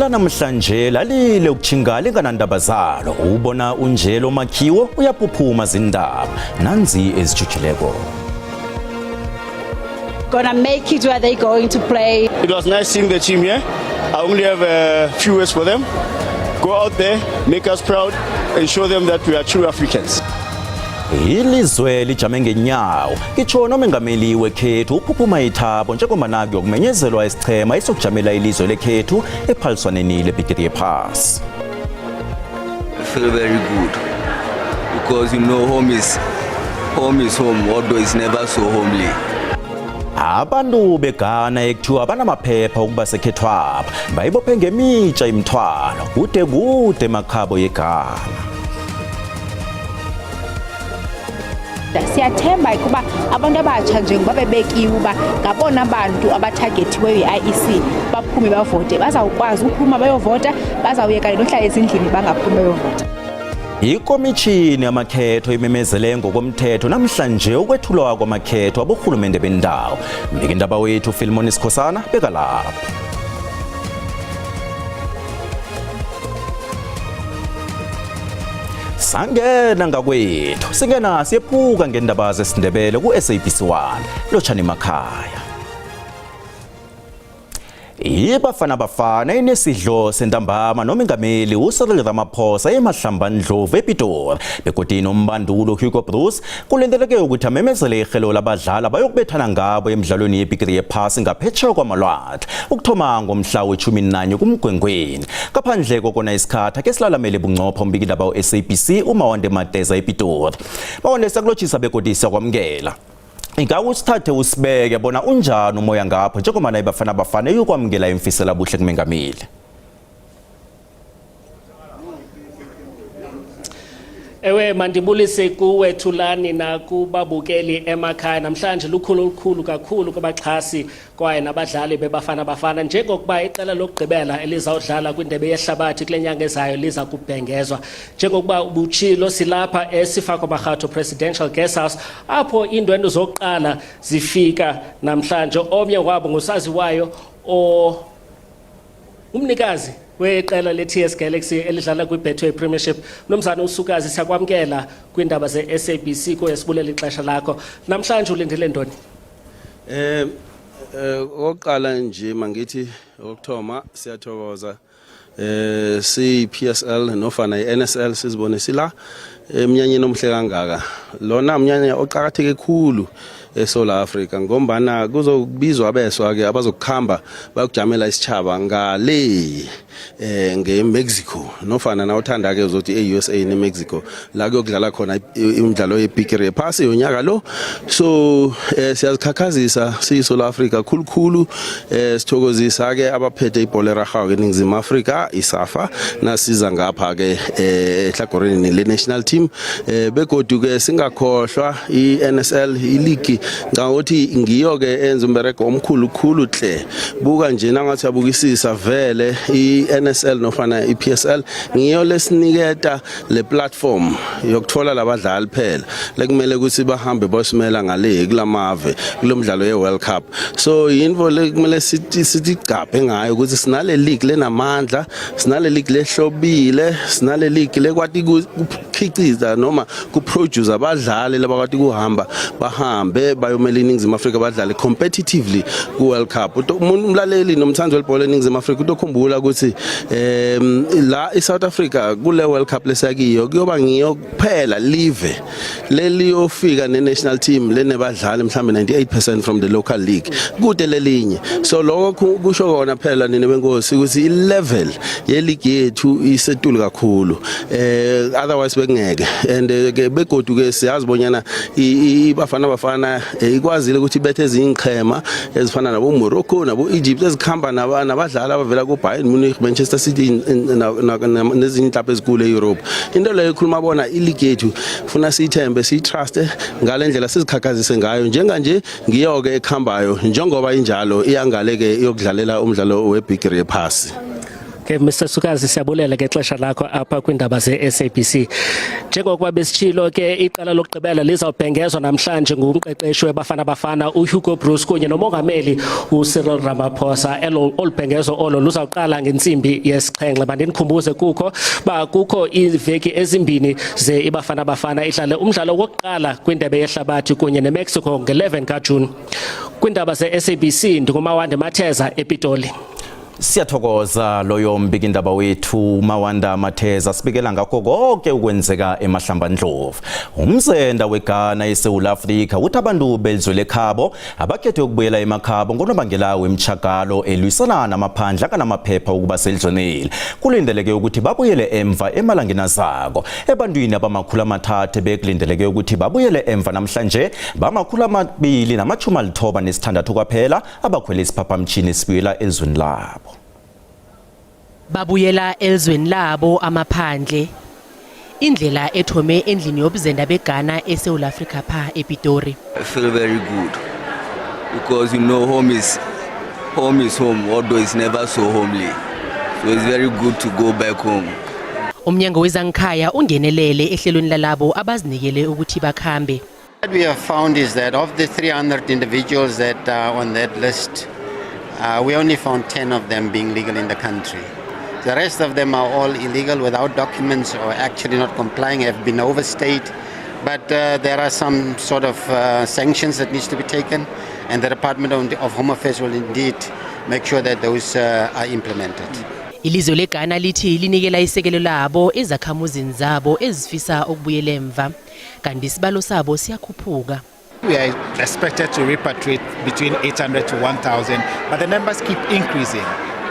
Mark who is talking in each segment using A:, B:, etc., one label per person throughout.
A: Elanamhlanje lalile ukutjhinga linganandaba zalo. Ubona unjelo umakhiwo uyaphuphuma zindaba. Nanzi ezitjhutjhileko.
B: Gonna make it where they're going to play.
C: It was nice seeing the team here. I only have a few words for them. Go out there, make us proud, and show them that we are true Africans.
A: Ilizwe lijame ngenyawo ngitsho nomengameli wekhethu uphuphuma ithabo njengoba kuyokumenyezelwa isichema esokujamela ilizwe lekhethu ephaliswaneni lebhigiri yephasi.
D: I feel very good because you know home is home, although it's never so homely.
A: Abantu beGhana ekuthiwa banamaphepha okuba sekhethwapha bayibophe ngemitsha imithwalo kude kude emakhabo yeGhana.
B: Siyathemba ukuba abantu abatsha njengoba bebekiwe uba ngabona bantu abathagethiweyo yi-IEC baphume bavote, bazawukwazi uphuma bayovota, bazawuyeka nohlala ezindlini bangaphumi bayovota.
A: Ikomitjhini yamakhetho imemezele ngokomthetho namhlanje ukwethulwa kwamakhetho aborhulumende bendawo. Mbikindaba wethu Philemon Sikhosana bekalapho. Sangena ngakwethu, singena siyephuka ngendaba zesiNdebele ku-SABC 1. Lotjhani emakhaya. IBafana Bafana inesidlo sentambama nomengameli uCyril Ramaphosa emahlambandlovu ePitori begodu nombandulo Hugo Broos kulindeleke ukuthi amemezele irhelo labadlali abayokubethana ngabo emidlalweni yebhigiri yephasi ngaphetsheya kwamalwandle ukuthoma ngomhla wetjhumi nanye kuMgwengweni. Ngaphandle kokona isikhathi ake silalamele bunqopha umbikindaba we-SABC uMawande Mateza ePitori. Mawande, siyakulotjhisa begodu siyakwamukela. Ingawe usithathe usibeke bona unjani umoya ngapho njengoba naye Bafana Bafana eyokwamukela imfisela buhle kumengameli.
E: Ewe, mandibulise kuwe Thulani nakubabukeli emakhaya. Namhlanje lukhulu olukhulu kakhulu kubaxhasi kwaye nabadlali beBafana Bafana njengokuba iqela lokugqibela elizawudlala kwindebe yehlabathi kule nyanga ezayo liza kubhengezwa. Njengokuba ubutshilo, silapha eSefako Makgatho Presidential Guest House apho iindwendwe zokuqala zifika namhlanje. Omnye wabo ngusaziwayo o umnikazi weqela le-TS Galaxy elidlala kwi-Betway Premiership, mnumzana uSukazi. Siyakwamkela kwiindaba ze-SABC kuye, sibulela ixesha lakho namhlanje. Ulindele ntoni?
F: Okokuqala nje mangithi okuthoma siyathokoza si PSL nofana iNSL sizibone sila emnyanyeni omhle kangaka. Lona mnyanya oqhakatheke khulu eSouth Africa ngombana kuzokubizwa abeswa ke abazokukhamba bayokujamela isitjhaba ngale ngeMexico nofana nawuthanda ke uzothi eUSA neMexico la kuyokudlala khona imidlalo yebhigiri yephasi yonyaka lo. So siyazikhakhazisa siyiSouth Africa khulukhulu, sithokozisa ke abaphethe ibhola erarhako eNingizimu Afrika, iSAFA, nasiza ngapha ke ehlagoreni le national team, begodu ke singakhohlwa iNSL ileague. Ngicabanga ukuthi ngiyo ke enza umberego omkhulu khulu hle. Buka nje nangathi abukisisa vele iNSL nofana iPSL ngiyo lesiniketa le platform yokuthola labadlali phela lekumele ukuthi bahambe bosimela ngale kulamave kulomdlalo ye World Cup. So yinto le kumele sithi gabhe ngayo ukuthi sinale league lenamandla, sinale league lehlobile, sinale league lekwati kukhiciza noma kuproduce abadlali labakwati kuhamba bahambe bayomela iNingizimu Afrika badlale competitively ku World Cup. Umuntu umlaleli nomthandi welibhola eNingizimu Afrika utokhumbula ukuthi la iSouth Africa kule World Cup lesakiyo kuyoba ngiyo kuphela live leliyofika ne-national team lenebadlali mhlambe 98% from the local league, kude lelinye. So lokho kusho kona phela nina benkosi ukuthi i-level ye-league yethu isetulu kakhulu, otherwise bekungeke. And ke begodu ke siyazi bonyana iBafana Bafana ikwazile ukuthi ibethe ezinye iqhema ezifana nabo Morocco nabo Egypt ezikhamba nabadlali abavela ku Bayern Munich, Manchester City nezinye inhlapho ezinkulu eEurope. Into leyo ikhuluma bona ileague yethu funa siyithembe, siyitruste ngale ndlela sizikhakhazise ngayo. Njenganje ngiyo ke ekhambayo njengoba injalo iyangale ke iyokudlalela umdlalo webhigiri yephasi.
E: Ke Mr Sukazi, siyabulela ngexesha lakho apha kwiindaba ze-SABC. Njengokuba besitshilo ke, iqela lokugqibela lizawubhengezwa namhlanje ngumqeqeshi weBafana Bafana uHugo Broos kunye nomongameli uCyril Ramaphosa. Elo olu bhengezo olo luzawuqala ngentsimbi yesixhenxe. Mandinikhumbuze kukho ba kukho iiveki ezimbini ze iBafana Bafana idlale umdlalo wokuqala kwindebe yehlabathi kunye neMexico nge-11 kaJuni. Kwiindaba ze-SABC ndinguMawande Matheza ePitoli.
A: Siyathokoza loyo mbikindaba wethu Mawanda Matheza, sibikela ngakho konke ukwenzeka emahlambandlovu. Umzenda weGhana eSouth Africa uthi abantu belizwe lekhabo abakhethe ukubuyela emakhabo ngonobangela wemtjhagalo elwisana namaphandle akanamaphepha ukuba selizweneli. Kulindeleke ukuthi babuyele emva emalangeni azako. Ebantwini abama-300 bekulindeleke ukuthi babuyele emva namhlanje, bama-296 kwaphela abakhwele isiphaphamtjhini esibuyela elizweni labo.
G: Babuyela elizweni labo amaphandle. Indlela ethome endlini yobuzenda beGhana eSouth Africa pha ePitori.
D: I feel very good because you know home is home, although it's never so homely. So it's very good to go back home.
G: Umnyango wezangikhaya ungenelele ehlelweni lalabo abazinikele ukuthi bakhambe.
H: What we have found is that of the 300 individuals that are on that list, we only found 10 of them being legal in the country. The rest of them are all illegal without documents or actually not complying, have been overstayed. But there are some sort of sanctions that needs to be taken, and the Department of Home Affairs will indeed make sure that those are implemented.
G: Ilizwe leGhana lithi linikela isekelo labo ezakhamuzini zabo ezifisa ukubuyela emva. Kanti isibalo sabo siyakhuphuka.
I: We are expected to repatriate between 800 to 1,000, but the numbers keep increasing.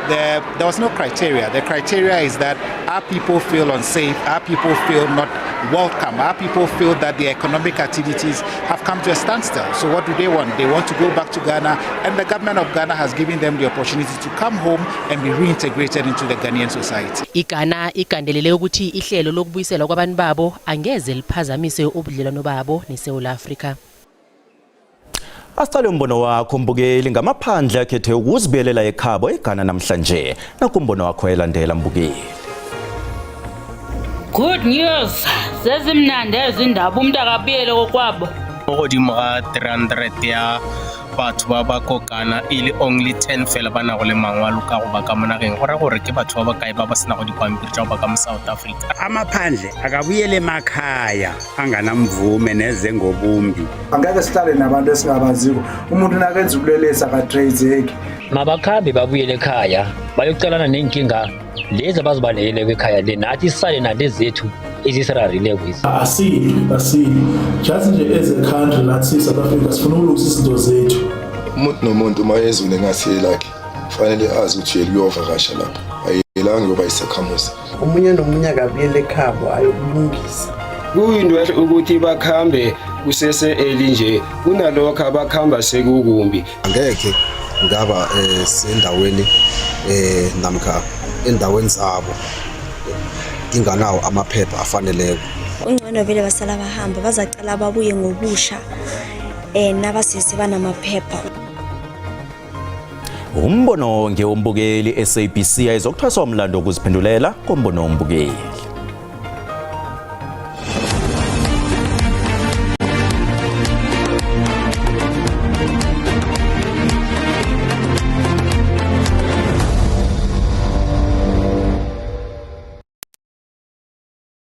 I: There was no criteria. The criteria is that our people feel unsafe, our people feel not welcome, our people feel that their economic activities have come to a standstill. So what do they want? They want to go back to Ghana, and the government of Ghana has given them the opportunity to come home and be reintegrated into the Ghanaian society.
G: IGhana igandelele ukuthi ihlelo lokubuyiselwa kwabantu babo angeze liphazamise ubudlelwano babo neSouth Africa.
A: Asicale umbono wakho mbukeli ngamaphandle akhethe ukuzibuyelela ekhabo eGhana namhlanje. Nakumbono wakho elandela, mbukeli.
J: Good news, zezimnandi ezindaba, umuntu akabuyele kokwabo.
K: Mo godimo ga 300 ya batho ba ba kokana e le only 10 fela ba nago le mangwalo ka go ba ka mo nageng, go ra gore ke batho ba ba kae ba ba senago dipampiri tša go ba ka mo South Africa?
L: Amaphandle akabuyele emakhaya anganamvume neze ngobumbi.
M: Angeke sihlale nabantu esingabaziko. Umuntu nakenza ubulelesi akatraceki.
N: Mabakhambe babuyele ekhaya bayokucalana neenkinga lezi abazibalekele ekhaya le, nathi sisale nalezi zethu ezisirarileko izi.
O: Asilwi, asilwi, just nje as a country nathi South Africa sifuna ukulungisa izinto zethu.
P: Umuntu nomuntu uma ezweni engathi lakhe kufanele azi ukuthi uyela uyovakasha lapha, ayelanga yoba isakhamuzi.
Q: Omunye nomunye akabuyele ekhabo ayokulungisa.
R: Kuyinto ehle ukuthi bakhambe kusese early nje kunalokho abakhamba sekukumbi.
S: Angekhe ngaba sendaweni namkha endaweni zabo nginganawo amaphepha afaneleko.
T: Ungcono vele basala bahamba, bazacala babuye ngobusha nabasese banamaphepha.
A: Umbono ngewombukeli, SABC ayizokuthweswa umlando wokuziphendulela kombono wombukeli.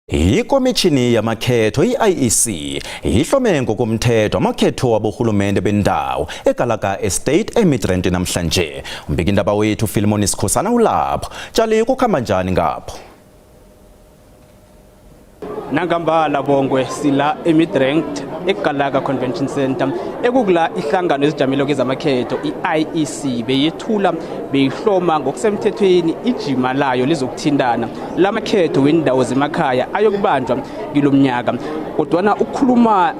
A: Ikomishini yamakhetho i-IEC ihlome ngokomthetho amakhetho wabohulumende bendawo eGalaga Estate eMidrand namhlanje. Umbikindaba wethu Philemon Sikhosana ulapho. Tshali, kukhamba njani ngapho?
U: Nangambala Bongwe, sila eMidrand eGalaga Convention Center, ekukula ihlangano ezijamele kwezamakhetho i-IEC beyethula beyihloma ngokusemthethweni ijima layo lezokuthintana lamakhetho wendawo zemakhaya ayokubanjwa kilomnyaka. Kodwana ukukhuluma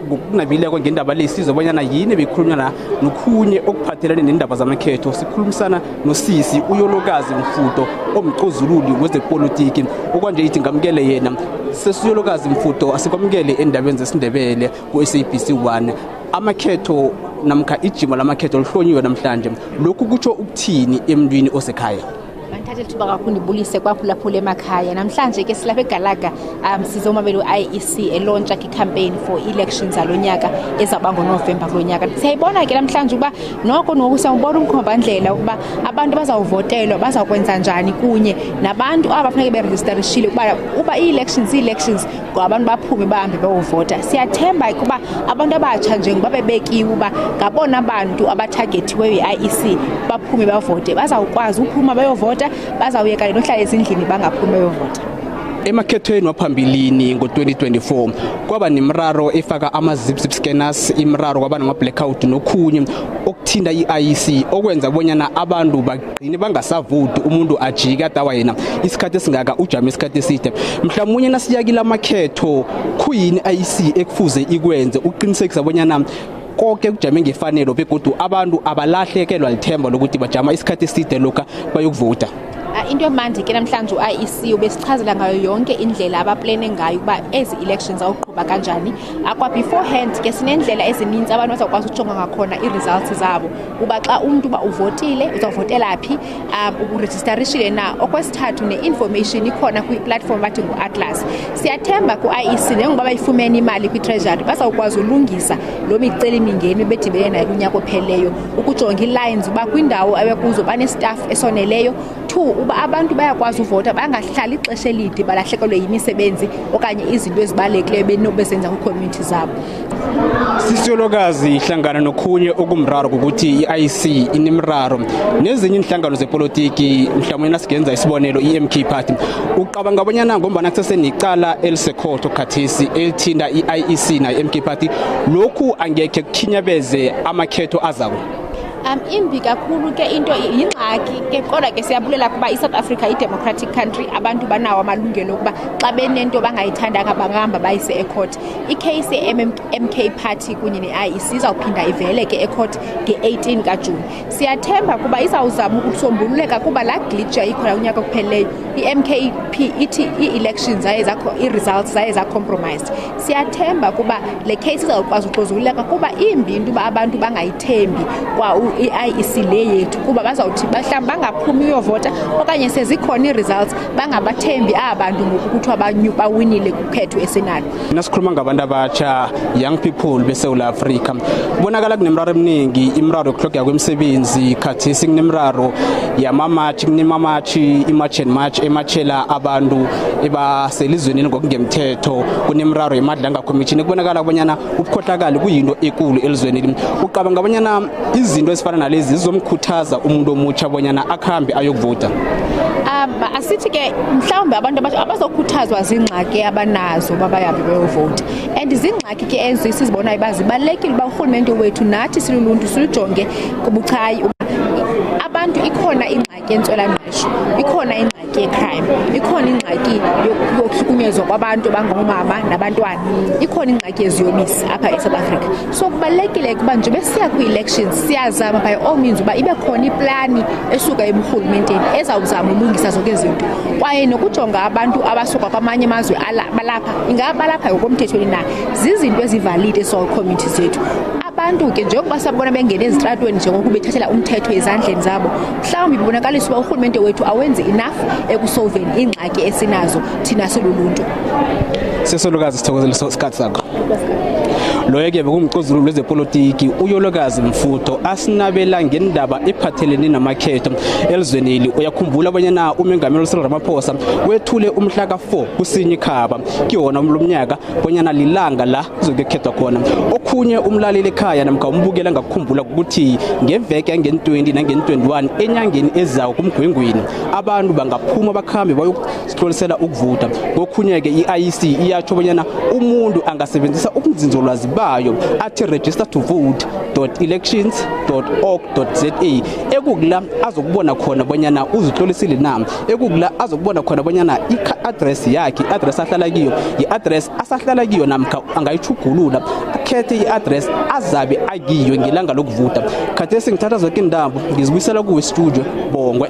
U: ngokunabileko ngendaba le, sizobonyana yini beyikhulunywa la nokhunye okuphathelene nendaba zamakhetho, sikhulumisana nosisi uYolokazi Mfuto omcozululi wezepolitiki. Okwanje ithi ngamukele yena. Sesiyolokazi Mfuto, asikwamukele endabeni zesiNdebele ku-SABC 1. Amakhetho namkha ijima lamakhetho lihlonyiwe namhlanje, lokhu kutsho ukuthini emntwini osekhaya?
B: Mandithathe lithuba kakhulu ndibulise kwaphulaphula emakhaya. Namhlanje ke silapha eGalaga, sizomamela u-IEC elontsha kwi-campaign for elections zalo nyaka ezawuba ngoNovemba kulo nyaka. Siyayibona ke namhlanje ukuba noko ngoku siyawubona umkhombandlela ukuba abantu bazawuvotelwa bazawukwenza njani, kunye nabantu aba funeke berejisterishile ukuba uba ii-elections ii-elections ngoba abantu baphume bahambe bayovota. Siyathemba ukuba abantu abatsha njengoba bebekiwe uba ngabona bantu abathagethiweyo yi-IEC baphume bavote, bazawukwazi uphuma bayovota, bazawuyeka nohlala ezindlini bangaphumi bayovota.
U: Emakhethweni waphambilini ngo-2024 kwaba nemiraro efaka ama-zip zip scanners, imiraro kwaba nama-blackout nokhunye okuthinta i-IEC, okwenza bonyana abantu bagcine bangasavoti, umuntu ajike adawa yena isikhathi esingaka ujame isikhathi eside. Mhlawumunye nasiyakila amakhetho, khuyini i-IEC ekufuze ikwenze ukuqinisekisa bonyana konke kujame ngefanelo begodu abantu abalahlekelwa lithemba lokuthi bajama isikhathi eside lokha bayokuvota?
B: Into emandi ke namhlanje u-IEC ubesichazela ngayo yonke indlela abaplene ngayo ukuba ezi elections awuqhuba kanjani. Akwa beforehand ke sinendlela ezininzi abantu bazawukwazi ukujonga ngakhona ii-results zabo, uba xa umntu uba uvotile uzawuvotela phi, urejisterishile na. Okwesithathu, ne-information ikhona kwi-platform bathi ngu-Atlas. Siyathemba ku-IEC njengoba bayifumene imali kwi-treasury bazawukwazi ulungisa loo micelimingeni bedibene nayo kunyaka ophelileyo, ukujonga ii-lines uba kwindawo abekuzo banestaff esoneleyo. Two, uba abantu bayakwazi uvota bangahlali ixesha elide balahlekelwe yimisebenzi okanye izinto ezibalulekileyo benobezenza kwiicommunity zabo.
U: Sisiyolokazi, hlangana nokhunye okumraro kukuthi i-IEC inemiraro nezinye inhlangano zepolitiki, mhlawumbe nasingenza isibonelo i-MK Party. Uqabanga bonyana ngombana kusesenicala elisekhotho khathesi elithinta i-IEC nayo i-MK Party, lokhu angekhe kukhinyabeze amakhetho azako?
B: Imbi kakhulu ke into, yingxaki ke, kodwa ke siyabulela kuba iSouth Africa i-democratic country, abantu banawo amalungelo okuba xa benento bangayithandanga bangahamba bayise ecourt. Icase ye-MK Party kunye ne-IEC izawuphinda ivele ke ecourt nge-18 kaJuni. Siyathemba kuba izawuzama ukusombululeka kuba laa glitch yayikhona kunyaka ophelileyo, i-MKP ithi ii-elections zaye zakho, ii-results zaye zacompromised. Siyathemba kuba le case izawukwazi uxozululeka kuba imbi into uba abantu bangayithembi kwa i-IEC le yethu, kuba bazawuthi mhlawumbi bangaphumi uyovota okanye sezikhona ii-results bangabathembi aba bantu ngoku kuthiwa bawinile kukhetho esinalo.
U: Nasikhuluma ngabantu abatsha, young people beSouth Africa, kubonakala kunemiraro eminingi, imiraro yokuhlogeka kwemisebenzi khathesi, kunemiraro yamamatshi, kunemamatshi i-March and March ematshela abantu ebaselizweni ngokungemthetho, kunemiraro yeMadlanga Commission, kubonakala bonyana ubukhohlakali kuyinto ekulu elizweni. Uqabanga bonyana izinto ezifana nalezi zizomkhuthaza umuntu omutsha bonyana akhambe ayokuvota?
B: Asithi ke mhlawumbi abantu abatsha abazokhuthazwa ziingxaki abanazo uba bayabe beyovota, and ziingxaki ke ezi sizibonayo uba zibalulekile uba urhulumente wethu nathi siluluntu silujonge kubuchayi uba abantu ikhona ingxaki yentswelangqesho, ikhona ingxaki yecrime, ikhona ingxaki yokuhlukunyezwa kwabantu abangoomama nabantwana, ikhona ingxaki yeziyobisi apha eSouth Africa. So kubalulekile ukuba nje besiya kwii-elections siyazama by all means uba ibe khona iplani esuka eburhulumenteni ezawuzama ulungisa zonke ezi zinto, kwaye nokujonga abantu abasuka kwamanye amazwe balapha ingaba balapha ngokomthethweni na. Zizinto ezivalid ezizo-community zethu. Abantu ke njengoba sabona bengena ezitratweni njengoku bethathela umthetho ezandleni zabo, mhlawumbi bibonakalisa uba urhulumente wethu awenzi enough ekusolveni iingxaki esinazo thina siluluntu.
U: Sesolukazi, sithokozele isikhathi sakho. Loyo ke bekungumcozululo wezepolitiki uYolokazi Mfutho asinabela ngendaba ephathelene namakhetho elizweneli. Uyakhumbula bonyana umengameli Cyril Ramaphosa wethule umhla ka-4 kuSinyikhaba kiwona lo mnyaka bonyana lilanga la kuzokukhethwa khona. Okhunye umlaleli ekhaya namkha umbukela ngakukhumbula ukuthi ngeveke yangen-20 nangen-21 enyangeni ezayo kuMgwengweni abantu bangaphuma bakhambe bayokuhlolisela ukuvuta. Kokhunye-ke i-IEC iyatsho bonyana umuntu angasebenzisa ubunzinzolwazi bayo athi register to vote elections org za, ekukula azokubona khona bonyana uzihlolisile na, ekukula azokubona khona bonyana i-address yakhe, i-address ahlala kiyo, i-address asahlala kiyo namkha angayithugulula akhethe i-address azabe akiyo ngelanga lokuvuta. Khathesi ngithatha zonke intambo ngizibuyisela kuwe studio, Bongwe.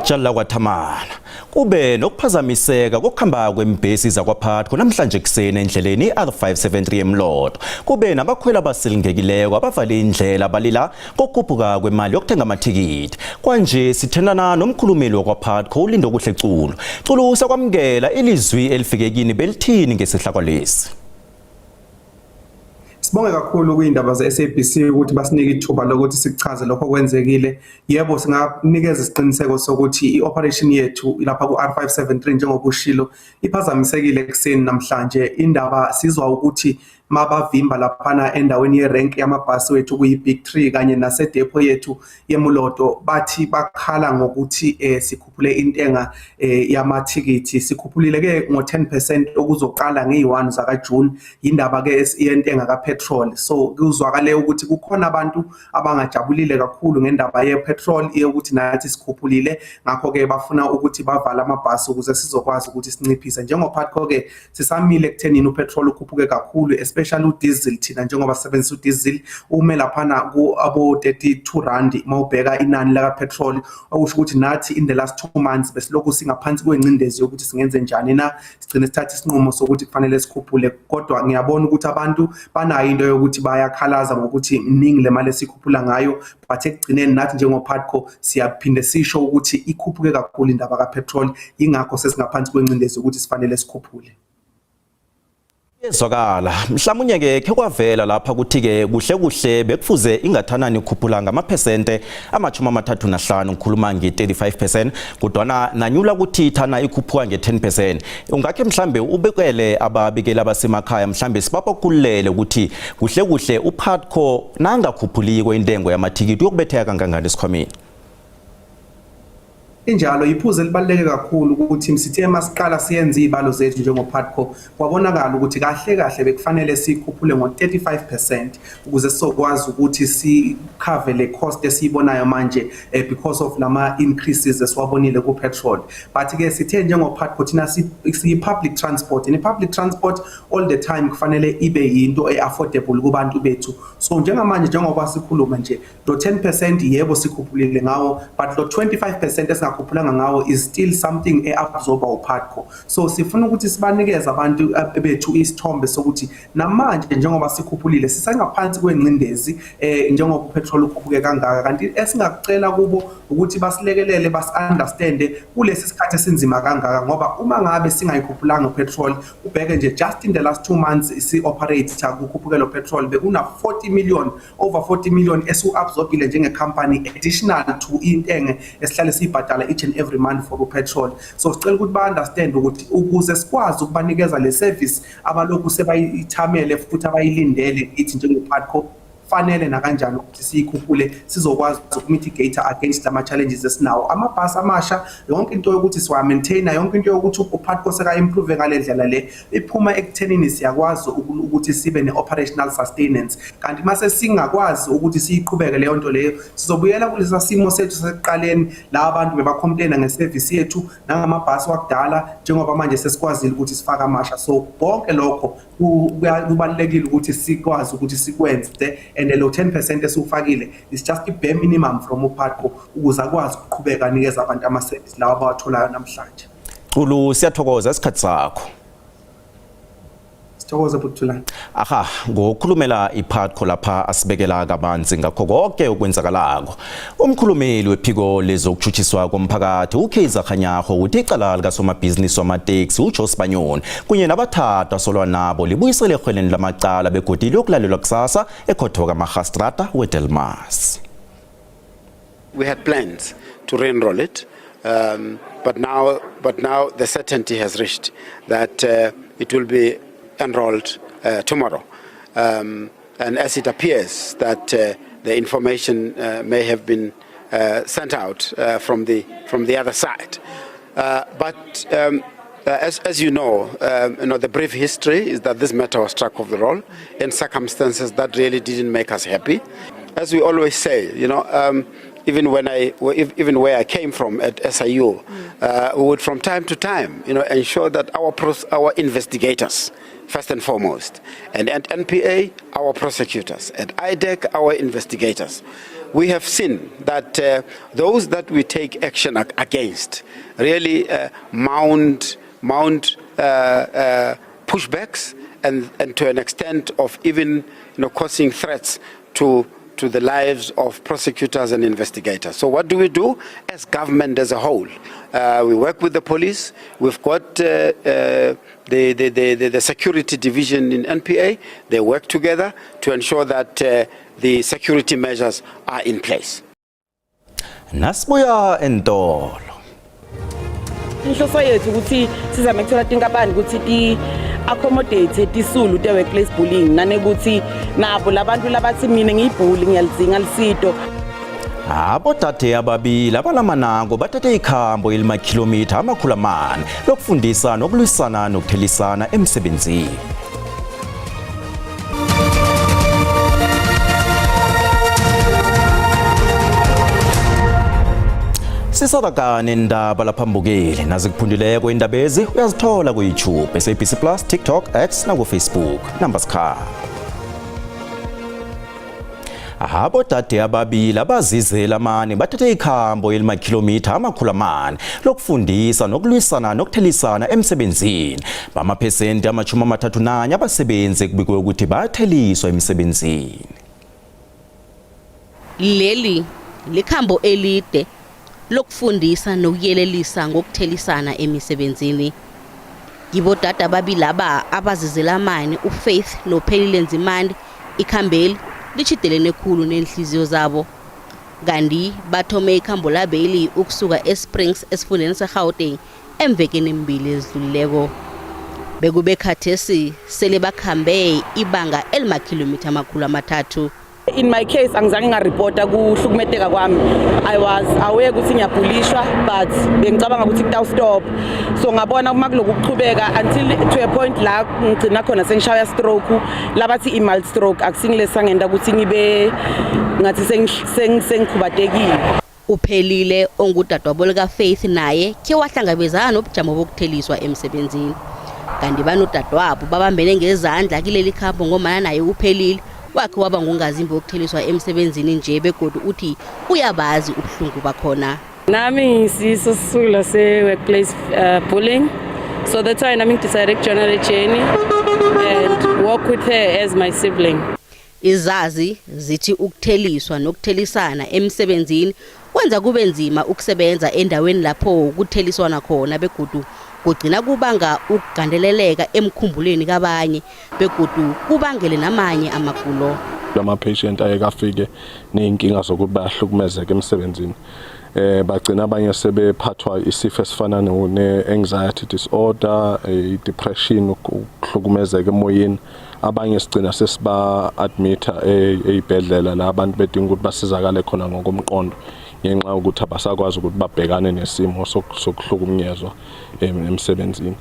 A: Tshalla kwathamana. Kube nokuphazamiseka kokuhamba kwembhesi zakwaPhatho namhlanje ekuseni endleleni i-R573 eMlodo. Kube nabakhweli abasilingekileko abavale indlela balila kokukhuphuka kwemali yokuthenga amathikithi. Kwanje sithendana nomkhulumeli wakwaPhatho uLindokuhle Culu. Culu, sakwamukela ilizwi elifike kini belithini ngesihloko lesi?
C: Sibonge kakhulu kuyindaba ze-SABC ukuthi basinike ithuba lokuthi sikuchaze lokho okwenzekile. Yebo, singanikeza isiqiniseko sokuthi i-operation yethu lapha ku-R573 njengoba ushilo iphazamisekile ekuseni namhlanje. Indaba sizwa ukuthi mabavimba laphana endaweni yerenki yamabhasi wethu kuyi-Big Tree kanye nasedepho yethu yeMuloto, bathi bakhala ngokuthi sikhuphule intenga yamathikithi. Sikhuphulile-ke ngo-10% okuzoqala ngeyi-1 zakaJune, yindaba-ke yentenga kapetrol. So kuzwakale ukuthi kukhona abantu abangajabulile kakhulu ngendaba ye-petrol yokuthi nathi sikhuphulile, ngakho-ke bafuna ukuthi bavale amabhasi ukuze sizokwazi ukuthi sinciphise. NjengoPhatco-ke sisamile ekuthenini upetrol ukhuphuke kakhulu, especially udiesel. Thina njengoba sisebenzisa udiesel ume laphana ku abo 32 rand mawubheka inani laka petrol, okusho ukuthi nathi in the last 2 months besilokhu singaphansi kwencindezi yokuthi singenze njani na, sigcine sithatha isinqumo sokuthi kufanele sikhuphule. Kodwa ngiyabona ukuthi abantu banayo into yokuthi bayakhalaza ngokuthi iningi le mali esikhuphula ngayo, but ekugcineni nathi njengoPhatco siyaphinde sisho ukuthi ikhuphuke kakhulu indaba kapetrol, ingakho sesingaphansi kwencindezi yokuthi sifanele sikhuphule.
A: Yezwakala. Mhlawumnye ke khe kwavela lapha ukuthi ke kuhle kuhle bekufuze ingathanani ukhuphula ngamaphesente 35, ngikhuluma nge-35%, kodwana nanyula ukuthi thana ikhuphuka nge-10%. Ungakhe mhlambe ubekele ababikeli abasemakhaya, mhlambe sibapakulele ukuthi kuhle kuhle uPhatco nangakhuphuliko intengo yamathikithi uyokubetheka kangangani esikhwameni?
C: Injalo, iphuzu elibaluleke kakhulu ukuthi sithe masiqala siyenza izibalo zethu njengoPhatco, kwabonakala ukuthi kahle kahle bekufanele sikhuphule ngo-35% ukuze sizokwazi ukuthi sicover le cost esiyibonayo manje because of lama increases esiwabonile ku-petrol. But ke sithe njengoPhatco thina siyi-public transport, and i-public transport all the time kufanele ibe yinto e-affordable kubantu bethu. So njengamanje, njengoba sikhuluma nje, lo 10% yebo sikhuphulile ngawo, but lo 25% esingakhuphulanga ngawo is still something e-absorba uPhatco. So sifuna ukuthi sibanikeze abantu bethu isithombe sokuthi namanje njengoba sikhuphulile sisengaphansi kwengcindezi, njengoba upetrol ukhuphuke kangaka. Kanti esingakucela kubo ukuthi basilekelele, basi-understande kulesi sikhathi esinzima kangaka, ngoba uma ngabe singayikhuphulanga upetrol, ubheke nje just in the last 2 months si-operate kukhuphukelo petrol bekuna 40 million, over 40 million esiwu-absorbile njenge-company, additional to intengo esihlale siyibhadala each and every month for upetrol. So sicela ukuthi ba-understand ukuthi ukuze sikwazi ukubanikeza le service abalokhu sebayithamele futhi abayilindele kithi njenge-Putco, fanele nakanjani ukuthi siyikhuphule, sizokwazi ukumitigate against lama challenges esinawo, amabhasi amasha, yonke into yokuthi siwa-maintaina, yonke into yokuthi uPhatco seka-improve ngale ndlela le iphuma ekuthenini siyakwazi ukuthi sibe ne-operational sustenance. Kanti mase singakwazi ukuthi siyiqhubeke leyo nto leyo, sizobuyela kulesa simo sethu sekuqaleni la abantu bebacomplaina ngeservice yethu nangamabhasi wakudala, njengoba manje sesikwazile ukuthi sifake amasha. So konke lokho kubalulekile ukuthi sikwazi ukuthi sikwenze, and lo 10% esiwufakile is just i-bare minimum from uPhatco ukuze akwazi ukuqhubeka anikeza abantu ama-service lawa abawatholayo namhlanje.
A: Xulu, siyathokoza isikhathi sakho.
C: Sithokoze, Bhuti.
A: Aha, ngokukhulumela iPhatco lapha asibekela kabanzi ngakho konke okwenzakalako. Umkhulumeli wephiko lezokutshutshiswa komphakathi uKaizer Kganyago uthi icala likasomabhizinisi wamateksi uJoe Sibanyoni kunye nabathathu asolwa nabo libuyisele erhweleni lamacala begodi liyokulalelwa kusasa ekhotho kamarhastrata weDelmas.
L: We had plans to re-enroll it, but now the certainty has reached that it will be enrolled tomorrow. And as it appears that the information may have been sent out from the other side, but as you know, the brief history is that this matter was struck off the roll in circumstances that really didn't make us happy. As we always say, even where I came from at SIU, we would from time to time, ensure that our investigators, first and foremost, and at NPA, our prosecutors, at IDAC, our investigators, We have seen that those that we take action against really mount mount pushbacks and and to an extent of even causing threats to to the lives of prosecutors and investigators. So what do we do as government as a whole? We work with the police. We've got the security division in NPA. They work together to ensure that the security measures are in place.
A: Nasibuya entolo.
F: Inhloso yethu ukuthi sizame ukuthola tinkampani ukuthi ti-accommodate tisulu te-workplace bullying, nanekuthi nabo labantu labathi mina ngiyi-bully, ngiyalidzinga lisito.
A: Abodade ababili abalamanako bathathe ikhambo elimakhilomitha 400 lokufundisa nokulwisana nokuthelisana emsebenzini. Sisabakane indaba laphambukeli nazikuphundileko indaba ezi uyazithola ku-YouTube, SABC Plus, TikTok, X naku-Facebook. Namaskar. Abodade ababili abazizela mane bathathe ikhambo elimakhilomitha 400 lokufundisa nokulwisana nokuthelisana emsebenzini. Bamaphesenti 31 abasebenzi kubikwe ukuthi bayatheliswa emsebenzini.
V: Leli likhambo elide lokufundisa nokuyelelisa ngokuthelisana emisebenzini. Ngibodade ababili aba abazizelamani uFaith noPhelile Nzimande, ikhambeli litjhidelene khulu nenhliziyo zabo. Kanti bathome ikhambo labeli ukusuka eSprings esifundeni seGauteng emvekeni embili ezidlulileko. Bekube khathesi sele bakhambe ibanga elimakhilomitha 300.
F: In my case, angizange ngaripota kuhlukumeteka kwami. I was aware ukuthi ngiyabhulishwa, but bengicabanga ukuthi kutawu-stop. So ngabona uma kuloku kuchubeka until to a point la ngigcina khona sengishaya stroke, labathi i-mild stroke, akusingile sangenda ukuthi ngibe ngathi sengikhubatekile.
V: Uphelile ongudadewabo likaFaith naye khe wahlangabezana nobujamo bokutheliswa emsebenzini. Kanti banodadewabo babambene ngezandla kileli khambo ngombana naye uphelile wakhe waba ngungazimbi wokutheliswa emsebenzini nje, begodu uthi uyabazi ubuhlungu bakhona.
W: Nami ngisiso sisulu se-workplace bullying. So that's why nami decided to join the journey and walk with her as my sibling.
V: Izazi zithi ukutheliswa nokuthelisana emsebenzini kwenza kube nzima ukusebenza endaweni lapho kutheliswana khona, begodu kugcina kubanga ukugandeleleka emkhumbulweni kabanye, begodu kubangele namanye amagulo.
X: Ama-patient ayeke afike ney'nkinga zokuthi bayahlukumezeka emsebenzini, bagcina abanye sebephathwa isifo esifana ne-anxiety disorder, i-depression, ukuhlukumezeka emoyeni. Abanye sigcina sesiba-admit-a ey'bhedlela la abantu bedinga ukuthi basizakale khona ngokomqondo ngenxa yokuthi abasakwazi ukuthi babhekane nesimo sokuhlukunyezwa emsebenzini.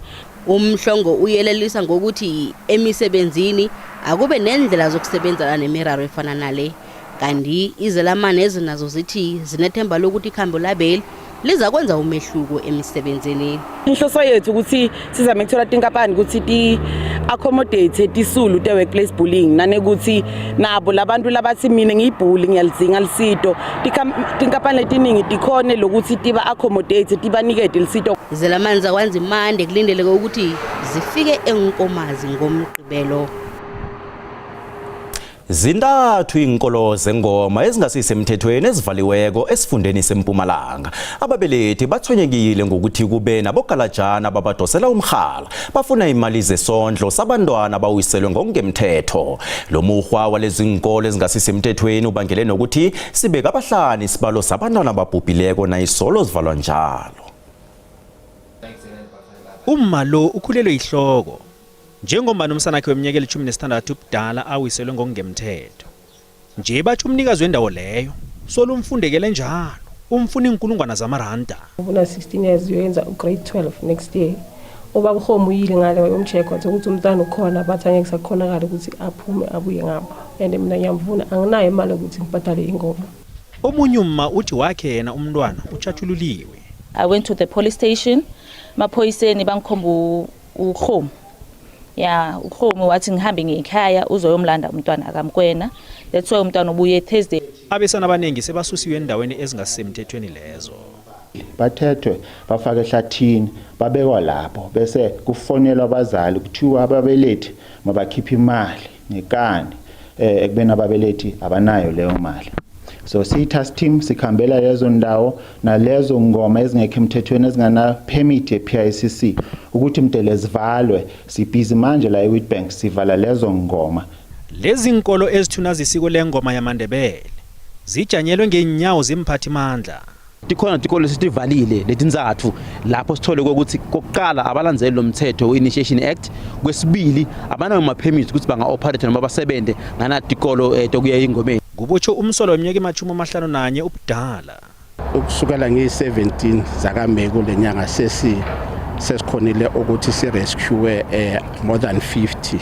V: Umhlongo uyelelisa ngokuthi emisebenzini akube nendlela zokusebenzana nemiraro efana nale. Kanti izelamane ezinazo zithi zinethemba lokuthi ikhambo labeli liza kwenza umehluko emisebenzini.
F: Inhloso yethu ukuthi sizame ukuthola tinkampani ukuthi ti-accommodate tisulu te-workplace bullying, nanekuthi nabo labantu labathi mina ngiyi-bully, ngiyalidzinga lisito, tinkampani letiningi tikhone lokuthi tiba-accommodate, tibanikete lisito.
V: Izelamani zakwaNzimande kulindeleke ukuthi zifike eNkomazi ngomgqibelo.
A: Zintathu iinkolo zengoma ezingasisemthethweni ezivaliweko esifundeni seMpumalanga. Ababelethi bathonyekile ngokuthi kube nabogalajana ababadosela umrhala bafuna imali zesondlo sabantwana abawiselwe ngokungemthetho. Lo mukghwa walezi iinkolo ezingasisemthethweni ubangele nokuthi sibe kabahlanu isibalo sabantwana ababhubhileko nayisolo zivalwa njalo.
Y: Umma lo ukhulelwe ihloko njengoba nomsanakhe weminyaka eli-16 ubudala awiselwe ngokungemthetho nje. Batsho umnikazi wendawo leyo solo umfundekele njalo umfuna iinkulungwana zamaranda.
Z: Una 16 years, uyenza u-grade 12 next year. Ubaba uhomu uyile ngale wayomcheck, wathi ukuthi umntwana ukhona, bathi angeke sakhonakala ukuthi aphume abuye ngapha, and mina ngiyamvuna, anginayo imali yokuthi ngibhadale ingoma.
Y: Omunye umma uthi wakhe yena umntwana utshatshululiwe.
J: I went to the police station. Maphoyiseni bangikhomba uhomu. Ya, uKhomi wathi ngihambe ngekhaya uzoyomlanda umntwana akamkwena. That's why umntwana ubuye Thursday.
Y: Abesana abaningi sebasusiwe endaweni ezingasemthethweni lezo.
D: Bathethwe bafake ehlathini, babekwa lapho, bese kufonelwa abazali, kuthiwa ababelethi mabakhiphe imali ngekani, ekubeni ababelethi abanayo leyo mali. So siyi-task team sikhambela lezo ndawo nalezo ngoma ezingekho emthethweni, ezingana-permit ye-PICC, ukuthi mdele zivalwe. Sibhizi manje la e-Witbank, sivala lezo ngoma.
Y: Lezi nkolo ezithuna zisiko lengoma yamaNdebele zijanyelwe ngeenyawo zimphathimandla.
E: Tikhona tikolo setivalile letintsatfu lapho sithole ukuthi kokuqala abalandzeli lo mthetho we-Initiation Act, kwesibili abanayo ma-permit ukuthi banga-operate noma basebenze nganatikolo tokuya ingomeni.
Y: Kubotsho umsolo weminyaka ema-51 ubudala.
L: Ukusukela ngiyi-17 zakaMeyi kule nyanga sesikhonile ukuthi si-rescue more than 50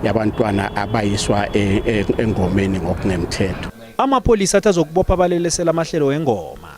L: yabantwana abayiswa engomeni ngokungemthetho.
Y: Amapholisa athi azokubopha abalelesela amahlelo wengoma.